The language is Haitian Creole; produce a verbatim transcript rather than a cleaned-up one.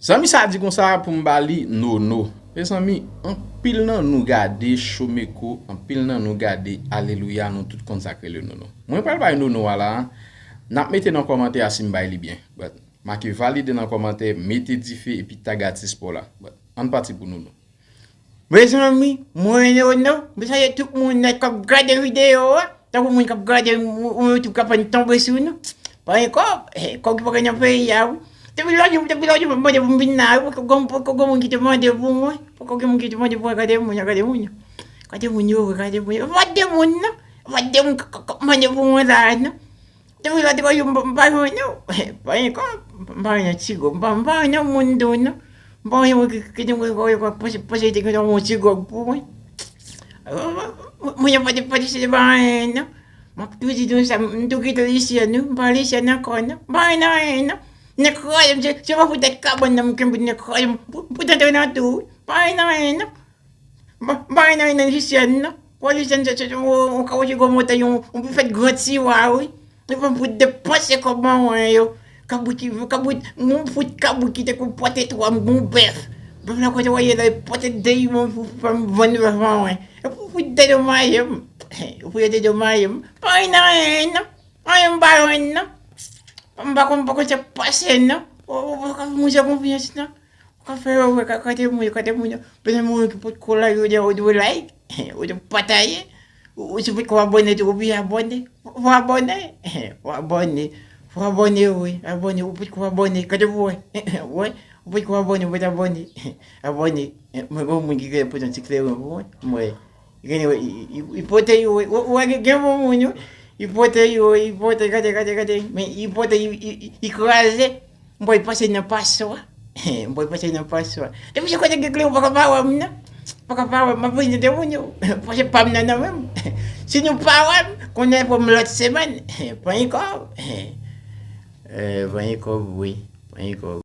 Zanmi sa di konsa pou m ba li nono. Mezanmi, anpil nan nou gade Showmeko, anpil nan nou gade Alelouya, nou tout konn sa k rele nono. Mwen pral bay nono a la, n ap mete nan kòmantè a si m bay li byen. But, make valide nan kòmantè, mete dife epi tag atis pa w la. But, ann pati pou nono. Mezanmi, mwen nono, mwen salye tout moun nèt k ap gade videyo a. Tankou moun k ap gade ou YouTube k ap ann tonbe sou nou. Pa gen kòb, eh, kòb ki pa gen nan peyi a wi. Depi lòt jou, depi lòt jou m ap mande pou m vin la wi, poko gon poko gon moun ki te mande pou mwen. Poko gen moun ki te mande pou mwen, gade moun yo, gade moun yo. Gade moun yo, gade moun yo. Pa t de moun non. Pa t de moun k ap mande pou mwen la non. Depi lòt jou m pa jwenn ou. Pa gen kòb, m pa jwenn ti gòb, m pa jwenn moun dou non. M pa jwenn ki te mwen kòb yo pase te gen yon ti gòb pou mwen. Mwen yo pa te pa te se pa anyen non. M ap tou di nou sa, m tou kite Lisyan nou, m pa Lisyan ankò non. M pa anyen anyen non. Nèg kraze m, se pa poutèt kabann nan m kenbe nèg kraze m, pou tante nan tou wi. M pa anyen anyen non. M pa anyen anyen nan Lisyan non. Pou Lisyan se yon kawoutchou gwo montay, yon pifèt gran tiwa wi. Li pran pou depanse kòb mwen yo. Kabrit ki, kabrit, yon fout kabrit ki te kou pote twa bon bèf. Bèf la kote w ye la, pote de yon pou fè m vann bèf mwen. E pou fout dedomaje m. Pou yo dedomaje m. Pa anyen anyen non. Anyen m pa jwenn non. M pa konn, pa konn sa k pase non. Ou ka fè moun sa konfyans non. Ou ka fè yo vre, ka kote moun yo, kote moun yo. Bezwen moun ki pot kola yo, yo dwe like, yo dwe pataje. Ou si pot ko abòne tou, oubyen abòne. Fò abòne. Fò abòne. Fò abòne wi. Abòne, ou pot ko abòne. Kote pou wè. Wè. Ou pot ko abòne, ou pot abòne. Abòne. Mwen gon moun ki gen pote yon ti kleren pou mwen. Mwen. Gen, i pote yo, ou wè gen bon moun yo. I pote yo, i pote, gade, gade, gade. Men i pote, i kraze. M pa pase nan paswa. M pa pase nan paswa. Depi se kote gen kle, ou pa ka pa wè m nan. Pa ka pa wè m, m ap prezante moun yo. Pase pa m nan nan menm. Si nou pa wè m, konnen pou m lòt semèn. Pa gen kòb. Pa gen kòb, wi. Pa gen kòb.